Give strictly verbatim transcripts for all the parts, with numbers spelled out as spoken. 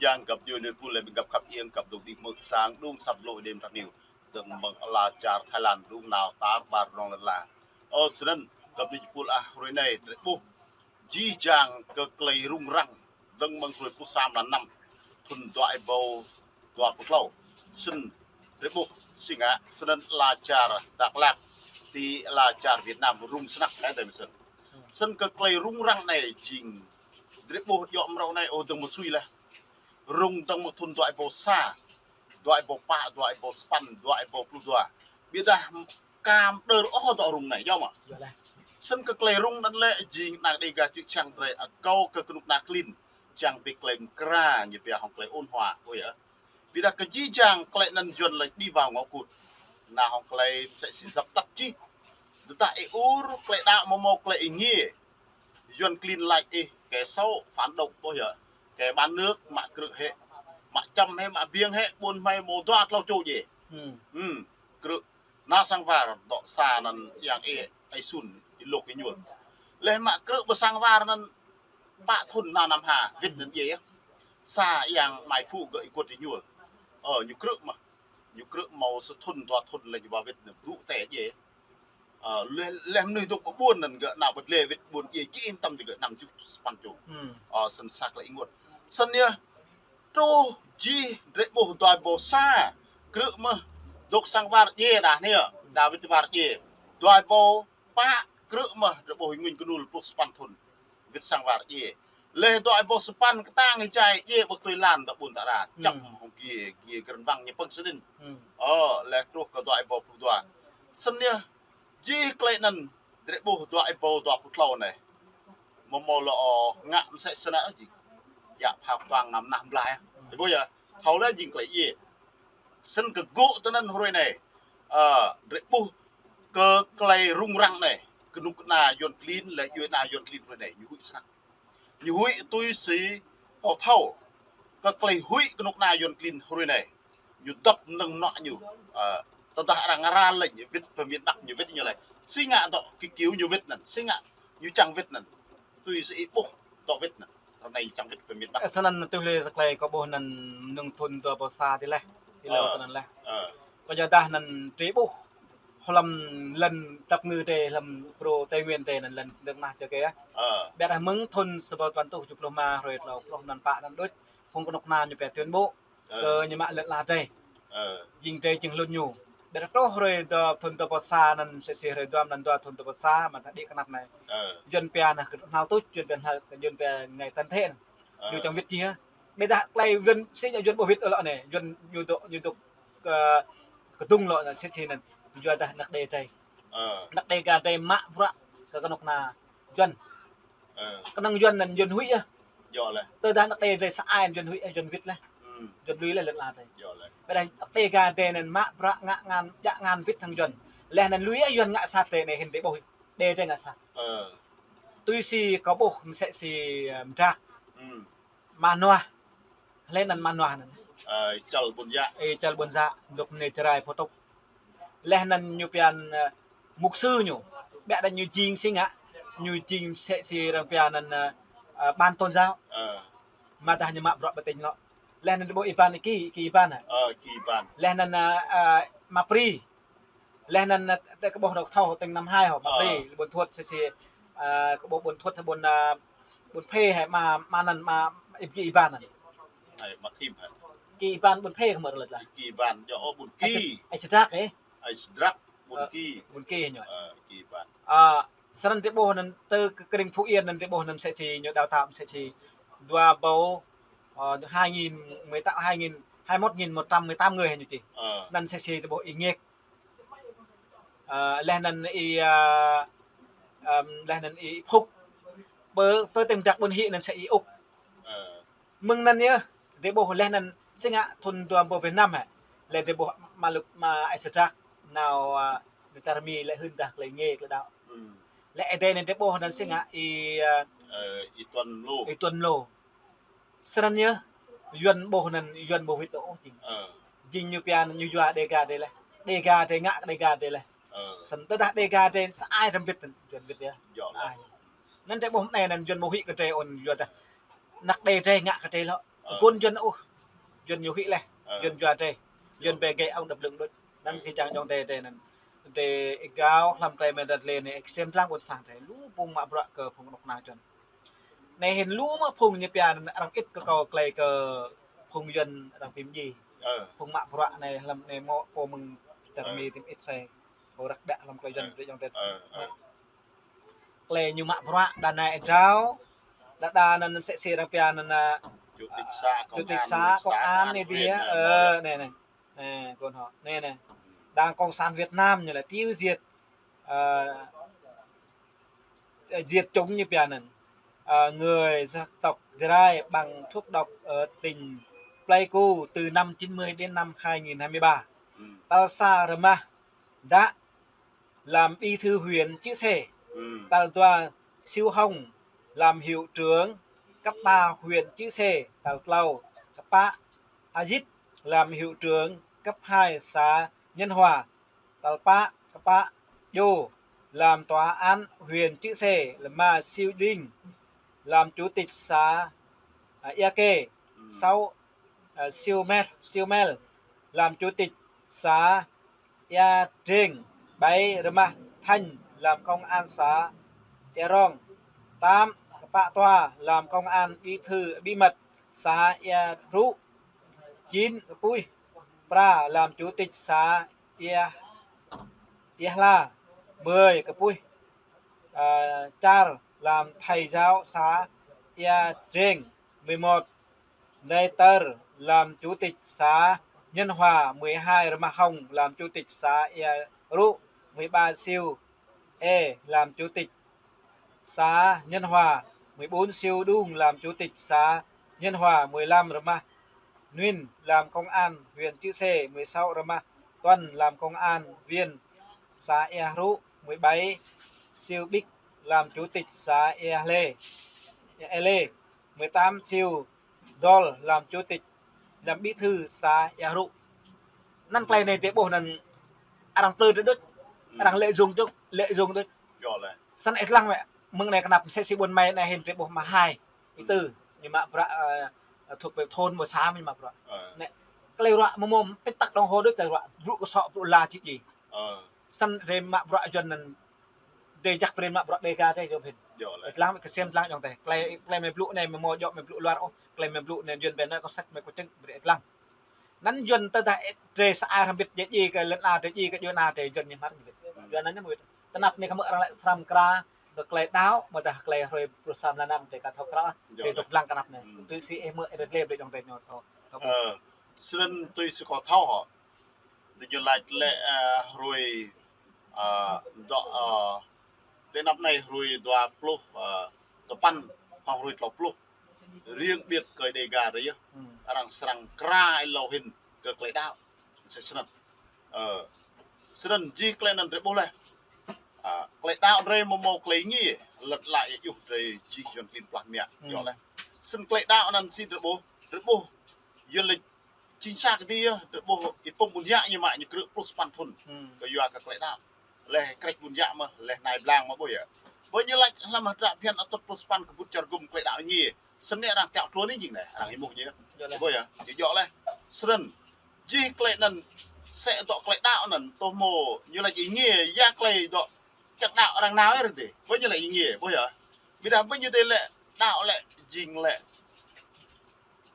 Yang găp djuai ƀing pul lĕ ƀing găp khăp iêng găp dŏ đĭ mơ̆ng sang đŭng săp lŏ đêm trăp niu. Dơ̆ng mơ̆ng ala čar Thái Lan đŭng nao tar ƀar rŏng lŏn la. Ơ, snăn găp djuai pul ah hrơi anai drei ƀuh jih jang kơ klei rŭng răng dơ̆ng mơ̆ng hrơi pluh sa mlan năm thŭn dua êbâo dua pluh tlâo. Snăn drei ƀuh si ngă snăn ala čar Dak Lak ti ala čar Việt Nam rŭng snăk lĕ dơ̆ng mơ̆ng snăn. Snăn kơ klei rŭng răng anai jing drei ƀuh djŏ mrâo anai ôh dơ̆ng mơ̆ng sui leh. Rŭng dơ̆ng mơ̆ng thŭn dua êbâo sa, dua êbâo pă, dua êbâo sapăn, dua êbâo pluh dua. Ƀiădah ka mđơr ôh dŏ rŭng anai, yơh mơ̆? Yơh leh. Snăn kơ klei rŭng anăn lĕ jing năng Dega čư̆ čhiăng drei akâo kơ kơnuk kơna klin, čiăng bi klei mkra ñu pia hŏng klei ôn hòa, ơ yơh. Ƀiădah kơ jih jang klei anăn Yuăn lač đi vào ngõ cụt. Nao hŏng klei msĕ si djăp tăt čih. Tơdah ih ur klei đăo amâo mâo klei êngiê. Yuăn klin lač ih kẻ xấu, phản động, ƀuh yơh. Kẻ bán nước, mă krư̆ hĕ, mă čăm hĕ, mă biêng hĕ, ƀuôn hmei mâo dua tlâo čô djai. Hmm. Hmm, krư̆. Nao sang war dŏ sa anăn yang ih, ih sun, ih lŏk ih ñuôl. Leh mă krư̆ ƀơi sang war anăn pă thŭn nao năm ha, wĭt anăn djai. Sa yang amai phu gơ̆ ih kuôt ih ñuôl. Ơ, ñu krư̆ mơh. Ñu krư̆ mâo sa thŭn dua thŭn leh ñu ba wĭt anăn brŭ tê djai. Ơ, leh, leh mnuih dŏ pơ ƀuôn anăn gơ̆ nao bơdle wĭt ƀuôn djai jing tăm digơ̆ năm tơjuh sapăn čô. Hmm. Ơ, snăn sa klei ênguôt. Snăn yơh, truh jih drei ƀuh dua êbâo sa, krư̆ mơh, dŏ sang war djai đah anai, đah wĭt war djai. Dua êbâo pă, krư̆ mơh, drei ƀuh ênguin kơnul pluh sapăn thŭn. Wĭt sang war djai. Leh dua êbâo sapăn ktang ih jai djai ƀơi tui lan dŏ ƀuôn ta ra. Čăm hŏng giê, giê gơ̆n wăng ñu pơ̆ng sơdin. Hmm. Ơ, leh truh kơ dua êbâo pluh dua. Snăn yơh, jih klei anăn drei ƀuh dua êbâo dua pluh tlâo anai. Amâo mâo lŏ ngă msĕ snăn ôh jing. Yă phao ktuang năm nah mblai. Ih ƀuh yơh, thâo leh jing klei djai. Snăn kơ gŭ tơ anăn hrơi anai. Ơ, drei ƀuh kơ klei rŭng răng anai. Kơnuk kơna Yuăn klin leh djuê ana Yuăn klin hrơi anai. Ñu huĭ snăk. Ñu huĭ tui si kâo thâo. Kơ klei huĭ kơnuk kơna Yuăn klin hrơi anai. Ñu dăp mnơ̆ng mnuă ñu. Ơ, tơdah arăng ra lĕ ñu wĭt pơ miền Bắc ñu wĭt ñu lĕ. Si ngă dŏ kơ kiu ñu wĭt anăn. Si ngă ñu čang wĭt anăn. Tui si ih ƀuh dŏ wĭt anăn. Ră anai čang wĭt pơ miền Bắc. Ơ, snăn tui leh sa klei kâo ƀuh anăn mơ̆ng thŭn dua êbâo sa dih leh. Ti lâo tơ anăn leh. Ơ. Kơ yua dah anăn drei ƀuh hlăm lăn dap kngư drei hlăm pro Tây Nguyên drei anăn lăn dơ̆ng mơh čơ kơ yơh. Ơ. Ƀiădah mơ̆ng thŭn sa êbâo tơpăn êtuh kjuh pluh êma hrơi tlâo pluh anăn pă anăn đôč. Phung kơnuk kơna ñu pia tuyên bố. Ơ. Kơ ñu mă lăn ala drei. Ơ. Jing drei jing hlŭn ñu. Ƀiădah truh hrơi dua thŭn dua êbâo sa anăn msĕ si hrơi dua mlan dua thŭn dua êbâo sa mă tơdah đĭ kơnăp anai. Ơ. Yuăn pia anăn kơnăl tuč, Yuăn pia anăn, Yuăn pia ngày thân thể anăn. Ơ. Ñu čang wĭt jih. Ƀiădah klei Yuăn si ngă Yuăn ƀu wĭt ôh lŏ anai. Yuăn ñu dŏ, ñu dŏ kơ, kơdŭng lŏ anăn msĕ si anăn. Yua dah anak Đê drei. Ơ. Anak Đêga drei mă bruă kơ kơnuk kơna Yuăn. Ơ. Kơnơ̆ng Yuăn anăn Yuăn huĭ yơh. Yơh leh. Tơdah anak Đê drei sa ai Yuăn huĭ yơh, Yuăn wĭt leh. Hmm. Yuăn lui leh lăn ala drei. Yơh leh. Ƀiădah anak Đêga drei anăn mă bruă ngă ngăn, djă ngăn wĭt hăng Yuăn. Leh anăn lui yơh Yuăn ngă sat drei anei hĭn drei ƀuh. Đê drei ngă sat. Ơ. Tui si kâo ƀuh msĕ si, ơ, mdrak. Hmm. Ama Noah. Leh anăn Ama Noah anăn. Ơ, čăl ƀuôn yă. Ơ, čăl ƀuôn yă, dŏ mơnê Jarai Phô Túc. Leh anăn ñu pia anăn, ơ, mục sư ñu. Ƀiădah ñu jing si ngă, ñu jing msĕ si arăng pia anăn, ơ, ơ, ban tôn giáo. Ơ. Mă tơdah ñu mă bruă ƀơi tỉnh lŏ. Leh anăn ƀuh Y Ban, Y Ki, Y Ki Y Ban hă? Ơ, Y Ki Y Ban. Leh anăn, ơ, ơ, Ama Pri. Leh anăn, ơ, tơ kơ ƀuh dŏ thâo tỉnh Nam Hai hŏ, Ama Pri, ƀuôn Thuột msĕ si, ơ, kơ ƀuh ƀuôn Thuột, ƀuôn, ơ, ƀuôn Phê hă, ama, ama anăn, ama Y Ki Y Ban anăn. Ai, Ama Thim hă? Y Ki Y Ban ƀuôn Phê kơ mơ̆ lĕ lah. Y Ki Y Ban, yơh, ơ, ƀuôn Ki. Ai Sêdrak, ơ? Ai Sêdrak, ƀuôn Ki. Ơ, ƀuôn Ki hă ñu. Ơ, Y Ki Y Ban. Ơ, snăn drei ƀuh anăn tơ kơ krĭng Phú Yên anăn drei ƀuh anăn msĕ si ñu đào tạo msĕ si dua êbâo, ơ, hai nghìn mười tám, hai nghìn, hai mươi mốt nghìn một trăm mười tám người hă ñu čih. Ơ. Anăn msĕ si drei ƀuh Y Ngek. Ơ, leh anăn Y, ơ, ơ, leh anăn Y Phúc. Pơ, pơ tơ̆ng mdrak ƀuôn Hĭ anăn msĕ Y Úc. Ơ. Mơ̆ng anăn yơh, drei ƀuh leh anăn si ngă thŭn dua êbâo pluh năm hă. Leh drei ƀuh ama Luk, ama Ai Sêdrak nao, ơ, nao čar Mi leh hưn dah klei ngê klei đăo. Hmm. Leh Ơi Adai anăn drei ƀuh anăn si ngă Y, ơ, ơ, Y Tuân Mlô. Y Tuân Mlô. Snăn yơh, Yuăn ƀuh anăn, Yuăn ƀu wĭt ôh jing. Ơ. Jing ñu pia anăn ñu yua Đêga drei leh. Đêga drei ngă kơ Đêga drei leh. Ơ. Snăn tơdah Đêga drei sa ai răm wĭt anăn, Yuăn wĭt yơh. Yơh leh. Ai. Anăn drei ƀuh mơ̆ng anei anăn Yuăn ƀu huĭ kơ drei ôh yua dah anak Đê drei ngă kơ drei lŏ. Kơ Yuan ôh, Yuan ñu hĭ leh, Yuan jua drơi, Yuan bĕ gĕ ŏng đăp lưng đôč. Anŭn kơ čang ayŏng adơi drơi anŭn. Drơi ih gao hlăm tơlơi mơ̆n ră lĕ anai, ih ksiêm lăng ƀôn sang drơi, lu phung mă bruă kơ phung kơnuk kơna Yuan. Anai hĭn lu mơ̆ phung ñu pia anŭn arăng ĭt kơ kâo tơlơi kơ phung Yuan arăng pim ji. Phung mă bruă anai hlăm anai mơ̆ pô mơ̆ng čar Mi tim ĭt sai. Kâo răk ƀiă hlăm tơlơi Yuan drơi ayŏng adơi. Tơlơi ñu mă bruă đa anai ih drao, đa đa anŭn msĕ si arăng pia anŭn, chủ tịch xã, công an, xã, công an, công an, anai ƀiă, huyện, ơ, anai, anai. Anai, kơ anŭn hŏ. Anai, anai. Đảng Cộng sản Việt Nam ñu lĕ tiêu diệt, ơ, diệt chủng ñu pia anŭn, ơ, người dân tộc Jrai bằng thuốc độc ở tỉnh Pleiku từ năm chín mươi đến năm hai nghìn hai mươi ba. Tal sa Rơmah Đă làm bí thư huyện Chư Sê. Tal dua Siu Hông làm hiệu trưởng cấp ba huyện Chư Sê. Tal klâo Kpă Ajit làm hiệu trưởng cấp hai xã Nhân Hòa. Tal pă Kpă Djô làm tòa án huyện Chư Sê. Lơma Siu Đinh làm chủ tịch xã, à, Ia Kê. Sáu, à, Siu Mel, Siu Mel làm chủ tịch xã Ia Drêng. Bảy Rơmah Thanh làm công an xã Ia Rong. Tám Kpă Tua làm công an bí thư bí mật xã Ia Rŭ. Chín Kpuih Pra làm chủ tịch xã Ia, Ia Hla. Mười Kpuih, à, Char làm thầy giáo xã Ia Drêng. Mười một Nai Tơr làm chủ tịch xã Nhân Hòa. Mười hai Rơmah Hông làm chủ tịch xã Ia Rŭ. Mười ba Siu Ê làm chủ tịch xã Nhân Hòa. Mười bốn Siu Đung làm chủ tịch xã Nhân Hòa. Mười lăm Rơmah Nuin làm công an huyện Chư Sê. Mười sáu Rơmah Tuân làm công an viên xã Ia Rŭ. Mười bảy Siu Bik làm chủ tịch xã Ia Lê, Ia Lê. Mười tám Siu Dol làm chủ tịch, làm bí thư xã Ia Rŭ. Anŭn tơlơi anai drơi ƀuh anŭn arăng plư drơi đôč, arăng lợi dụng đôč, lợi dụng đôč. Snăn ih lăng wơ̆t, mơ̆ng anai kơnăp msĕ si ƀuôn mơi anai hĭn drơi ƀuh mă hai, Y Tư, ñu mă bruă, ơ, thuộc về thôn mơ̆ xã ñu mă bruă. Anai, tơlơi ruă mơ̆ mơ̆ tĭt tăk đồng hồ đôč tơlơi ruă, brŭ kơsŏ brŭ la čĭ čĭ. Snăn drơi mă bruă Yuan anŭn drơi jak brơi mă bruă Đêga drơi jŏ hĭn. Ih lăng mơi kơ sem lăng ayŏng adơi. Tơlơi, tơlơi mơi blŭ anai mơi mơ̆ djŏ mơi blŭ luar ôh. Tơlơi mơi blŭ anai Yuan ƀĕ anai kâo sĕt mơi kâo čĕng brơi ih lăng. Anŭn Yuan tơdah ih drơi sa ai hrăm bit djai djai kơ lŏn a drơi djai kơ Yuan a drơi Yuan ñu hmar ñu wĭt. Yuan anŭn ñu wĭt. Tơnap anai kơ mơi arăng lĕ srăm kra kơ tơlơi đaŏ, ƀôdah tơlơi hrơi pluh sa mlam năm drơi ka thâo krăn. Drơi dŏ lăng tơnap anai. Tui si ih mơi ih rơdlê brơi ayŏng adơi ñu thâo, thâo. Snăn tui si kâo thâo hŏ. Tui ñu laĭ lĕ, ơ, hrơi, ơ, dŏ, ơ, tơ anăp anai hrơi dua pluh, ơ, tơpăn, hŏng hrơi klâo pluh. Riêng biệt kơ Đêga drơi yơh. Arăng srăng kra êlâo hĭn kơ tơlơi đaŏ. Msĕ snăn. Ơ, snăn jih tơlơi anŭn drơi ƀuh leh. Ơ, tơlơi đaŏ drơi mơ̆ mâo tơlơi ngiê, lăt lăi yơh drơi jih Yuan klin plah mă. Yơh leh. Snăn tơlơi đaŏ anŭn si drơi ƀuh, drơi ƀuh. Yuan lĕ jing sa kơđi yơh, drơi ƀuh Y Pum Ƀuôn Yă ñu mă ñu krư̆ pluh sapăn thŭn. Kơ yua kơ tơlơi đaŏ. Leh Krĕč Ƀuôn Yă mơ̆, leh Nai Blang mơ̆ ƀuh yơh. Ƀơi ñu laĭ hlăm hơdră phiăn atŭt pluh sapăn kơ ƀut čar gŭm tơlơi đaŏ ngiê. Snăn arăng kiaŏ tluôn anai jing leh, arăng ih mơ̆ ñu. Yơh leh. Ƀuh yơh, ñu djŏ leh. Snăn, jih tơlơi anŭn, sĕ dŏ tơlơi đaŏ anŭn, tơhmô, ñu laĭ ih ngiê, ya tơlơi dŏ, čăk đaŏ arăng nao ih rơdê. Ƀơi ñu laĭ ih ngiê, ƀuh yơh. Ƀiădah ƀơi ñu tơlơi đaŏ lĕ, jing lĕ.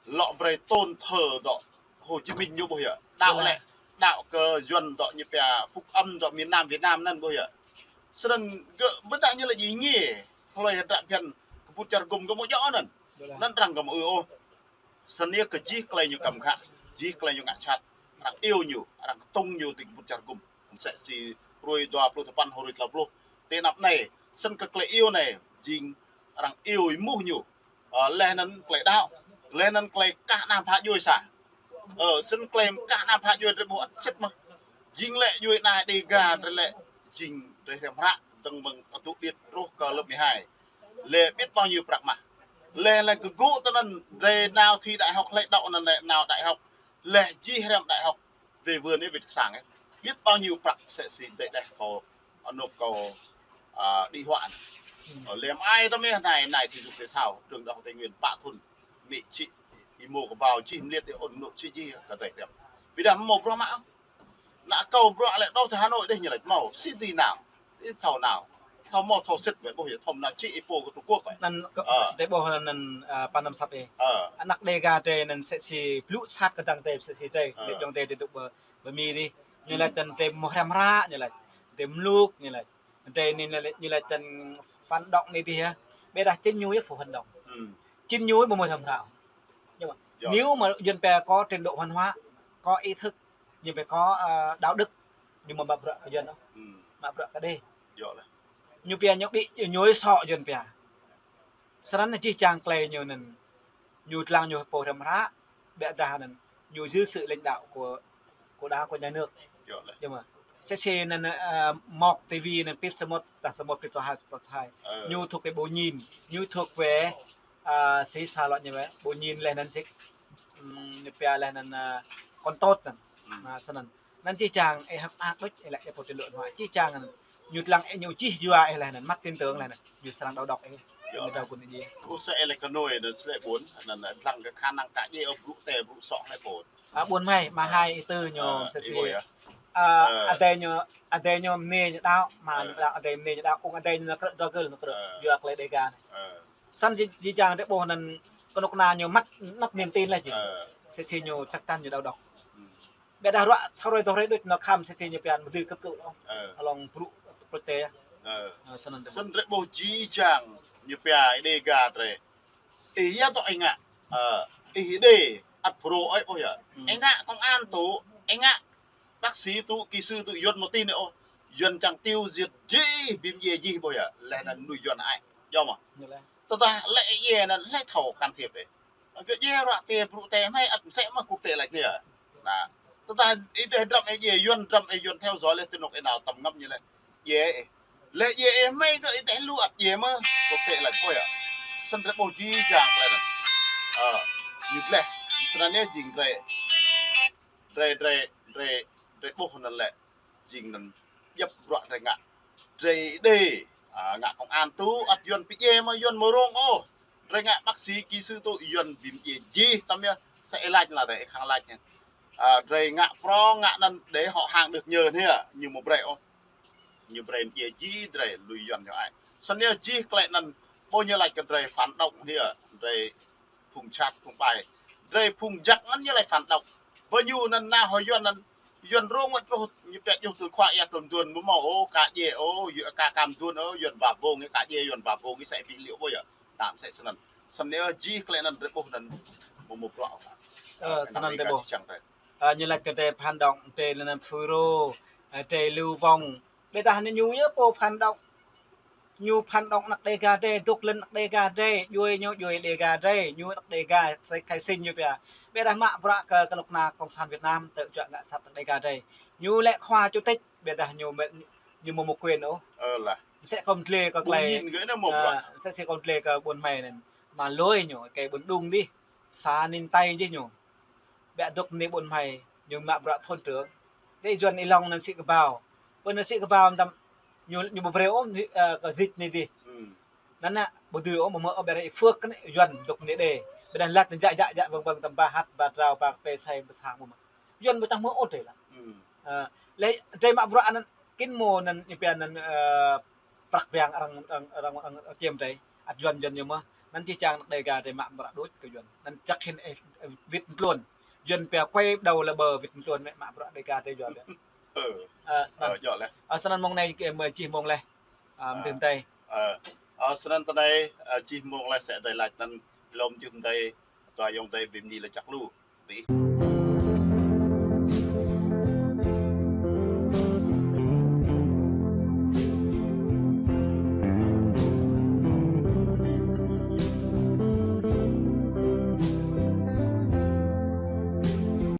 Lŏ brơi tôn thờ dŏ Hồ Chí Minh ñu ƀuh yơh. Đaŏ lĕ, đaŏ kơ Yuan dŏ ñu pia Phúc Âm dŏ miền Nam Việt Nam anŭn ƀuh yơh. Snăn gơ̆ ƀơdah ñu laĭ ih ngiê. Hlơi hơdră phiăn kơ ƀut čar gŭm gơ̆ mơ̆ djŏ anŭn. Anŭn arăng gơ̆ mơ̆ ư ôh. Snăn yơh kơ jih tơlơi ñu kăm khă, jih tơlơi ñu ngă jhat. Arăng iêu ñu, arăng kơtŭng ñu tơ kơ ƀut čar gŭm. Msĕ si hrơi dua pluh tơpăn, hrơi klâo pluh. Tơ anăp anai, snăn kơ tơlơi iêu anai, jing arăng iêu êmuh ñu. Ơ, leh anŭn tơlơi đaŏ, leh anŭn tơlơi kah ană phă djuai sa. Ơ, snăn tơlơi kah ană phă djuai drơi ƀuh ăt sĭt mơ̆. Jing lĕ djuai ană Đêga drơi lĕ, jing drơi hriăm hră, dơ̆ng mơ̆ng adŭ điêt truh kơ lớp mười hai. Leh ƀiădah ƀing ñu prăk mah. Leh lĕ kơ gŭ tơ anŭn drơi nao thi đại học lĕ dŏ anŭn lĕ nao đại học. Leh jih hriăm đại học. Wê wưn ih wĭt kơ sang ih. Ƀiădah ƀing ñu prăk sĕ si dêh dêh kâo anŭn kâo, ơ, đĭ huă anŭn. Ơ, lĕ ai tơ mơ̆ anai, anai thi dục thể thao, trường đại học Tây Nguyên, pă thŭn, mĭ čĭ. Ih mơ̆ kơƀao čih mơliat ih ôn nŭ čih čih kơ tơlơi răm. Ƀiădah mơ̆ bruă mă. Nă kâo bruă lĕ đôč tơ Hà Nội dih ñu laĭ mơ̆. Sĭt dih nao. Ih thâo nao. Thâo mơ̆ thâo sĭt wĕ ƀuh yơh thâo nao čih ih pô kơ Trung Quốc wĕ. Anŭn kơ-, Ơ. Tơlơi ƀuh anŭn, ơ, pơ anăm sat ih. Ơ. Anăk Đêga tơlơi anŭn sĕ si blŭ sat kơdăng tơlơi sĕ si tơlơi. Ơ. Lĕ jong tơlơi tơlơi dŏ ƀơ, ƀơ Mi dih. Ñu laĭ tơlơi mơ̆ răm hră ñu laĭ. Tơlơi mluk ñu laĭ. Tơlơi anai ñu laĭ, ñu laĭ tơlơi phản động anai dih yơh. Ƀiădah chính ñu yơh phản động. Chính ñu yơh mơ̆ mơ̆ răm hră. Yơh mơ̆. Yơh. Nếu mà Yuan pia có trình độ văn hóa, có ý thức, ñu pia có, ơ, đạo đức, ñu mơ̆ mă bruă kơ Yuan ôh. Mă bruă kơ Đê. Yơh lah. Ñu pia ñu ƀu, ñu sŏ Yuan pia. Srăng anŭn jih jang tơlơi ñu anŭn, ñu lăng ñu pô răm hră, ƀiădah anŭn, ñu dưới sự lãnh đạo của, của Đảng, của nhà nước. Yơh lah. Yơh mơ̆. Sĕ si anŭn, ơ, mŏk ti vi anŭn pip samơ̆, tah samơ̆ pip tơhai, tơhai. Ơ. Ñu thuộc về bộ nhím, ñu thuộc về, ơ, si sa lŏ ñu wĕ, bộ nhím lĕ anŭn sĭt. Ừm, ñu pia lĕ anŭn, ơ, con tốt anŭn. Ơ, srăng anŭn. Anŭn jih jang ih hơ̆k mơak đôč, ih lĕ ih pô trình độ văn hóa. Jih jang anŭn. Ñu lăng ih ñu jih yua ih lĕ anŭn, mất tin tưởng lĕ anŭn. Ñu srăng đầu độc ih. Yơh. Ñu dŏ kơ ñu dih. Kơ sĕ ih lĕ kơ nui anŭn sĕ ƀuôn, anŭn lăng kơ khả năng kơ djai ôh bruă tơlơi bruă sŏ lĕ ƀuôn. Ơ, ƀuôn mơ̆, mă hai ih tơ ñu, ơ, sĕ si. Ih ƀuh yơh. Ơ, ơ. Adơi ñu, adơi ñu mơnê ñu đaŏ, mă, ơ, ñu đaŏ, adơi mơnê ñu đaŏ, ung adơi ñu krư̆ dua gơl ñu krư̆. Ơ. Yua tơlơi Đêga anai. Ơ. Srăng jih, jih jang tơlơi ƀuh anŭn, kơnuk kơna ñu mất, mất niềm tin lĕ jing. Ơ. Sĕ si ñu chắc chắn ñu đầu độc. Ƀiădah ruă thâo rơi tŏ rơi đôč nao khăm sĕ si ñu pia mơdưh cấp cứu ôh. Ơ. Along bruă quốc tế. Ơ. Ơ, srăng anŭn tơlơi. Srăng tơlơi ƀuh jih jang ñu pia ih Đêga tơlơi. Ih yơh tŏ ih ngă. Ơ, ih Đê ăt pro ơi ƀuh yơh. Ih ngă công an tŭ, ih ngă bác sĩ tŭ, kỹ sư tŭ Yuan mơ̆ tin ôh. Yuan čang tiêu diệt jih, bim djai jih ƀuh yơh. Lĕ anŭn mơnuih Yuan ai. Yơh mơ̆. Yơh lah. Tơdah lĕ ih anŭn lĕ thâo can thiệp ih. Kơ djai ruă tơlơi bruă tơlơi mơ̆ ăt mơsĕ mơ̆ quốc tế laĭ anai. Nă. Tơdah ih deh drăm ih djai Yuan, drăm ih Yuan theo dõi lĕ tơnuk ih nao tơm ngăm ñu lĕ. Djai ih. Lĕ djai ih mơ̆ kơ ih deh lu ăt djai mơ̆ quốc tế laĭ ƀuh yơh. Srăng tơlơi ƀuh jih jang tơlơi anŭn. Ơ, ñu lĕ. Srăng anai jing drơi. Drơi, drơi, drơi, drơi ƀuh anŭn lĕ. Jing anŭn djŏp bruă drơi ngă. Drơi Đê, ơ, ngă công an tŭ, ăt Yuan pơdjai mơ̆ Yuan mơ̆ rông ôh. Drơi ngă bác sĩ, kỹ sư tŭ Yuan bim djai jih tơm yơh, sĕ ih laĭ lah tơlơi khăng laĭ anai. Ơ, drơi ngă prong, ngă anŭn để họ hàng được nhờ anai, ñu mơ̆ brơi ôh. Ñu brơi djai jih, drơi lui Yuan ñu ai. Srăng anai jih tơlơi anŭn, ƀuh ñu laĭ kơ drơi phản động anai, drơi phung jhat, phung ƀai. Drơi phung jăk anŭn ñu laĭ phản động. Ƀơi ñu anŭn nao hơ Yuan anŭn, Yuan rông wơ̆t truh, ñu pia djuh tui khua ia tôm duôn, mơ̆ mơ̆, ơ, ka djai, ơ, yu-, ka kam duôn, ơ, Yuan ba bông, ka djai Yuan ba bông, sĕ ƀing liu ƀuh yơh. Tơm sĕ srăng anŭn. Srăng anai jih tơlơi anŭn drơi ƀuh anŭn, mơ̆ mơ̆ bruă. Ơ, srăng anŭn tơlơi ƀuh. Ơ, ñu laĭ kơ drơi phản động, drơi lĕ anŭn FULRO, ơ, drơi Lưu Vong. Ƀiădah anŭn ñu yơh pô phản động. Ñu phản động anăk Đêga drơi, dŏ lŏn anăk Đêga drơi, djuai ñu djuai Đêga drơi, ñu anăk Đêga, khai sinh ñu pia. Ƀiădah mă bruă kơ kơnuk kơna cộng sản Việt Nam, tơl čuă ngă sat anăk Đêga drơi. Ñu lĕ khua chủ tịch, ƀiădah ñu mơ̆, ñu mơ̆ mơ̆ quyền ôh. Ơ lah. Mơsĕ kơ mơdlê kơ tơlơi. Ƀu anŭn gơ̆ anŭn mơ̆ bruă. Ơ, mơsĕ si kơ mơdlê kơ ƀôn mai anŭn. Mă lơi ñu, kơ ƀôn Đung dih. Sa anŭn tơi jih ñu. Ƀiă dŏ anai ƀôn mai, ñu mă bruă thôn trưởng. Đe Yuan ih lŏng anŭn sĭ kơƀao. Ƀơi anŭn sĭ kơƀao tơm ñu, ñu ƀu brơi ôh, ơ, kơ dịch anai dih. Anŭn nă, ƀu dưi ôh, mơ̆ mơ̆ ôh, ƀiă ih phước anai, Yuan dŏ anai đe. Ƀiădah laĭ anŭn jă, jă, jă, ƀơ̆ng, ƀơ̆ng, tơm ba hăt, ba trao, ba kơpê, sai, ba sang, mơ̆ mơ̆. Yuan ƀu čang hmư̆ ôh tơlơi lah. Ơ, lĕ, drơi mă bruă anŭn, kin mơ̆ anŭn, ñu pia anŭn, ơ, prăk biang arăng, arăng, arăng, arăng čem drơi. Ăt Yuan, Yuan ñu mơ̆. Anŭn jih jang anăk Đêga drơi mă bruă đôč kơ Yuan. Anŭn jăk hĭn ih, ih wĭt mơ̆ng tluôn. Yuan pia quay đầu là bờ, wĭt mơ̆ng tluôn mă bruă Đêga drơi Yuan. Ơ. Ơ, srăng anŭn. Ơ, yơh lĕ. Ơ, srăng anŭn mông anai kơ mơ̆ jih mông lĕ. Ơ, mơ̆ng tơm tơi. Ơ, ơ, srăng anŭn tơl anai, ơ, jih mông lĕ sĕ tơlơi laĭ anŭn lŏm jih mơ̆ng tơm tơi, dua ayŏng adơi bim ni lĕ čăk lu. Tih.